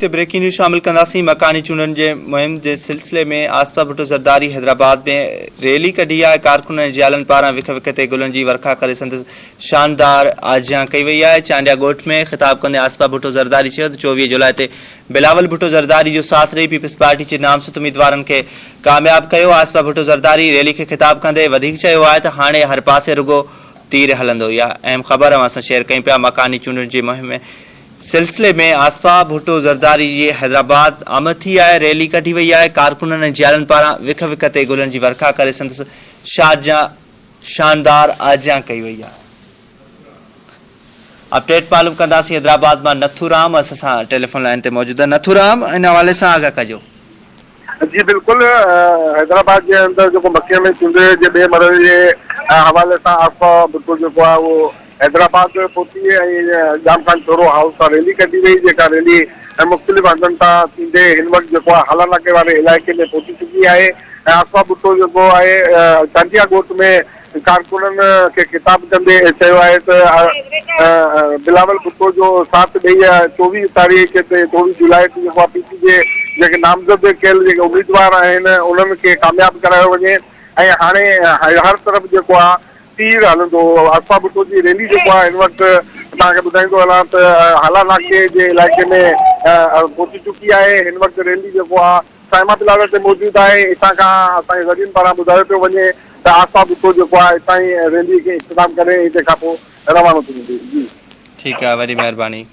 تي breaking news شامل ڪنداسين مڪاني چونڊن جي مهم جي سلسلي ۾ آصفه ڀٽو زرداري حيدرآباد ۾ ريلي ڪڍي آهي ڪارڪنن ۽ جيالن پاران وک وک تي گلن جي ورکا ڪري سندس شاندار آجيان ڪئي وئي آهي چانڊيا ڳوٺ ۾ خطاب ڪندي آصفه ڀٽو زرداري چيو ته 24 جولاء تي بلاول ڀٽو زرداري جو ساٿ ڏئي پيپلز پارٽي جي نامزد اميدوارن کي ڪامياب ڪيو آصفه ڀٽو زرداري ريلي کي خطاب ڪندي وڌيڪ چيو آهي ته هاڻي هر پاسي رڳو تير هلندو اها اهم خبر اوهان سان شيئر ڪيون پيا مڪاني چونڊن جي مهم سلسلي ۾ آصفه ڀٽو زرداري جي حيدرآباد آمد ٿي آهي، ريلي ڪڍي وئي آهي، ڪارڪنن ۽ جيالن پاران وک وک تي گلن جي ورکا ڪري سندس شاندار آجيان ڪئي وئي آهي. اپڊيٽ معلوم ڪنداسين حيدرآباد مان نٿو رام اسان سان ٽيليفون لائين تي موجود آهي نٿو رام ان حوالي سان آگاهه ڪجو. جي بلڪل حيدرآباد جي اندر جيڪو مکيه ۾ چونڊ جي ٻئي مرحلي جي حوالي سان آصفه ڀٽو جيڪو آهي اهو حيدرآباد پهتي ۽ ڄام خان شورو هائوس تان ريلي ڪڍي وئي جيڪا ريلي مختلف هنڌن تان ٿيندي هن وقت جيڪو آهي هالا ناڪي واري علائقي ۾ پهچي چڪي آهي ۽ آصفه ڀٽو جيڪو آهي چانڊيا ڳوٺ ۾ ڪارڪنن کي خطاب ڪندي چيو آهي ته بلاول ڀٽو جو ساٿ ڏئي 24 تاريخ تي 24 جولاء تي جيڪو آهي پي پي جي جيڪي نامزد ڪيل جيڪي اميدوار آهن انهن کي ڪامياب ڪرايو وڃي ۽ هاڻي هر طرف جيڪو آهي تير هلندو آصفه ڀٽو جي ريلي جيڪو آهي هن وقت توهان کي ٻڌائيندو هلان ته هالا ناڪي جي علائقي ۾ پهچي چڪي آهي هن وقت ريلي جيڪو آهي صائمه پلازا تي موجود آهي، اتان کان اسان کي ذريعن پاران ٻڌايو پيو وڃي ته آصفه ڀٽو جيڪو آهي اتان ئي ريلي کي اختتام ڪري اتي کان پوء روانو ٿي ويندي. جي. ٺيڪ آهي وڏي مهرباني.